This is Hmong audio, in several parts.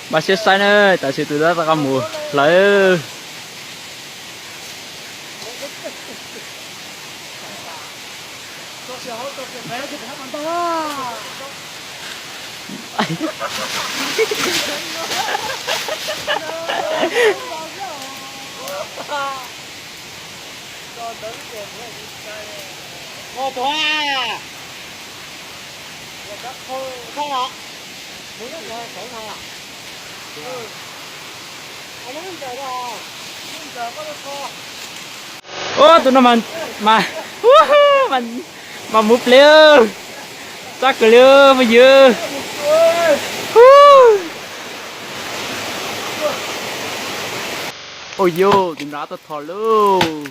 Npaj siab saib na, tam sim tus dab tau qab mus hlawv. Ub, tus no mas, mas, mas mus ple, txab kawg li phooj ywg. Ua yus tus nrad tuaj thov lauj.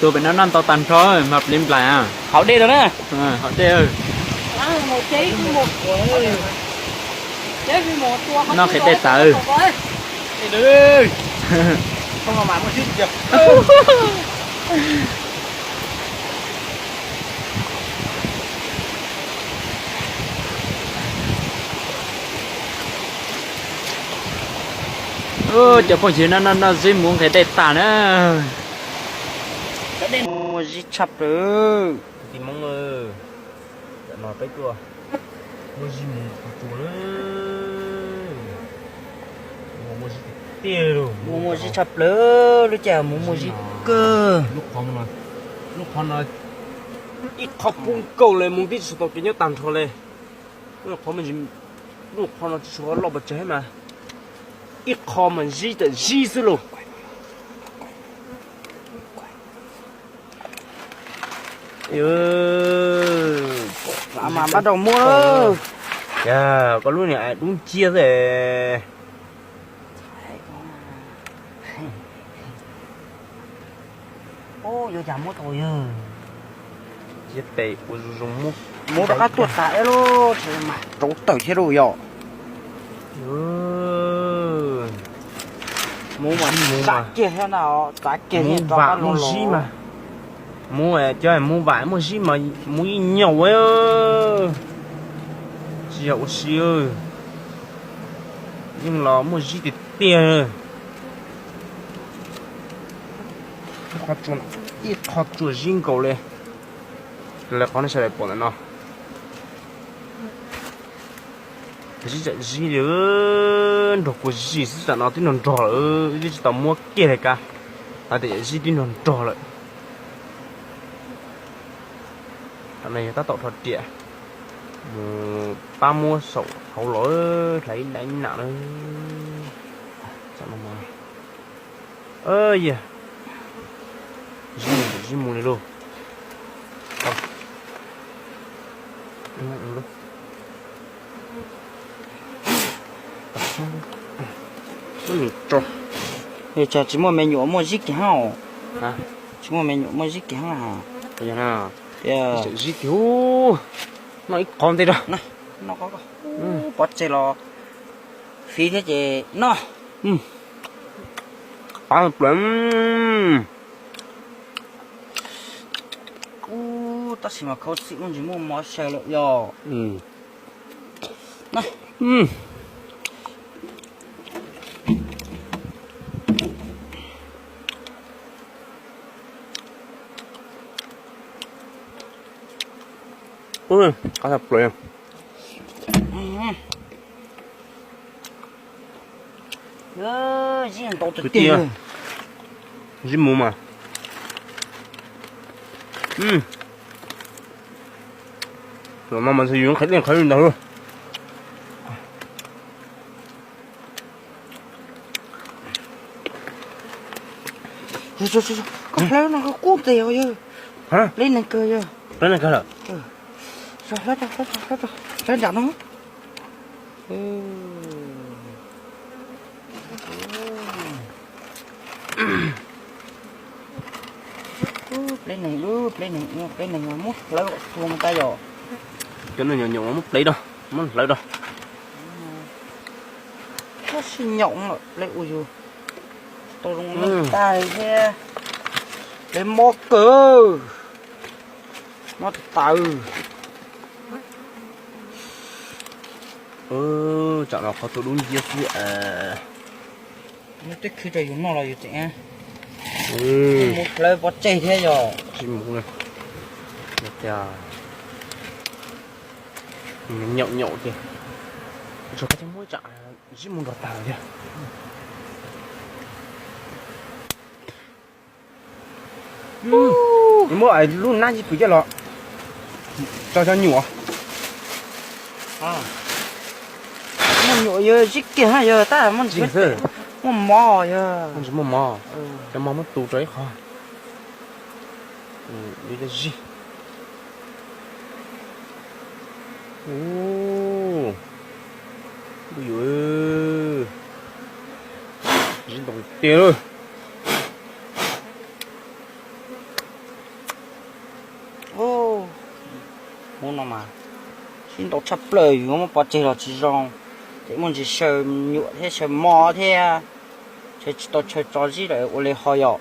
Tus pem no noj ntau tag nrho mas plis nplaim. Haus dej rau na. Haus dej. Noj qhiav dej tas. Cov phooj ywg, noj noj noj zib muv nqhis dej tas na. Muaj zib tshaj plaws. Tus tij Hmoob, tam no peb tuaj muab zib mus tsuas na. Muaj zib tiag tiag, muaj zib tshaj plaws, lub caij muaj zib kawg. Lub qhov no ib qho poob nkaus li, mus tib tsis tau kev nyob tag nrho li. Lub qhov no tsis tshua loj pes tsawg mas ib qho mas zib tam zib xwb lauj. Mas npab rau muab. Yog koj lub niag dub nciab xwb. Yuav cas muab tau yog. Cia pem ua zoo zoo muab. Muab rov qab tuaj tas ib lub tsev mas rauv taws thiab lauj yom. Muab mas txav kiag thiab na, txav kiag thiab rov qab los los mas. Muab cov muab vam muaj zib mas muab ib nyuag. Tsis yog ua si, yeej los muaj zib tiag tiag. Ib qho tsuas zib nkaus li. Lawv qhov nej sawv daws pom ntawm no. Zib tam zib li, nrog kua zib xwb, tam no twb nrog nrog lawm, twb tsis tau muab kiag li kav. Hais tias zib twb nrog nrog lawm. Tam no yog tab tom rho riam mus pab muab saum hauv los hlais ib nam ib nam na. Yog zib mus li lauj. Tsis muaj me nyuam muaj zib kiag os. Tsis muaj me nyuam muaj zib kiag os. Zib tiag. Noj ib qho ntej rau. Pov tseg los fiv thiab ces noj. Qab plaws. Ub, tab sis mas khaub xim ub ntsis muaj mov xyaw lawm yog. Qab tshaj plaws. Zib ntau tiag tiag. Zib mus mas. Tus no mas yus nqhis dej nqhis li ntawd. Koj hlawv no koj kub tes os yawg. Pleb neeg kawg yawg. Pleb neeg kawg lawm. Hlawv nram no. Pleb neeg, pleb neeg, pleb neeg muab hlawv tuag tas yom. Cov no nyuam nyuam muab pleb rau, muab hlawv rau. Koj sib nyaum lawm pleb ua yus tau zoo tag thiab. Pleb mob kawg, mob tas tas. Tsam no qhov tu dub nciab xwb. Muab twb khwb rau yus noj los yus tseem mus hlawv pov tseg thiab yog tsis mus na. Tias nyaum nyaum ces tsuas muab tsam zib mus nrog tag thiab. Muab lub nab ib pus coj los tso cov nyuam. Muaj nyuam yog zib kiag na yog tab muaj ntsis xwb, muaj mov yog ntsis muaj mov, cov mov muab tu rau ib qho. Zib, ntuj yuav, zib ntoo tiag lawm. Hmoob no mas sib ntau tshaj plaws, yus muab pov tseg los tsis zoo, ces muaj ntsis xyaw nyuam thiab xyaw mov thiab, xyaw tsis tau xyaw tso zib lawm ua li ho yom.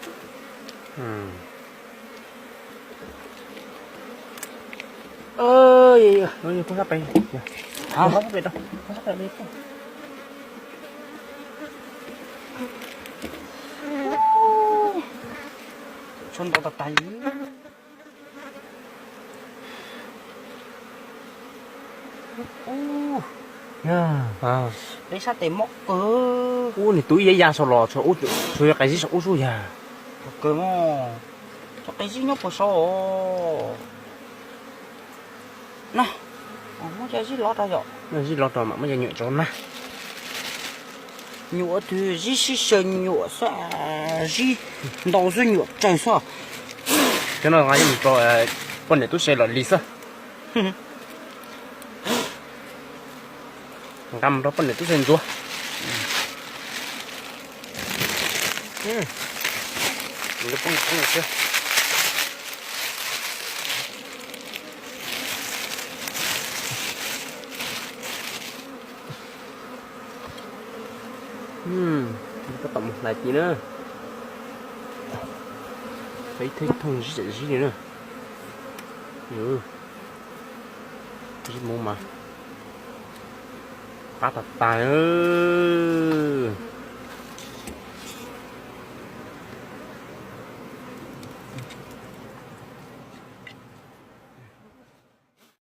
Tshuav ntau tas tas li. Peb sab tes mob kawg. Ub, nws tu ib yav yav saum los tshuav qe zib saum ub xwb yag. Kawg, tshuav qe zib nyob puag saud. Na, muab cov zib lov rau yom. Muab zib lov rau mam muab cov nyuam tso na. Nyuam twg zib sib xyaw nyuam xwb, zib ntau xwb nyuam tsawg xwb. Cov no nqa mus rau poj niam tub se los lig xwb. Nqa mus rau poj niam tub se ntxuav. Tab tom mus hlais tid na. Ib thib thooj zib zib li na. Zib hmoov mas qab tas tas.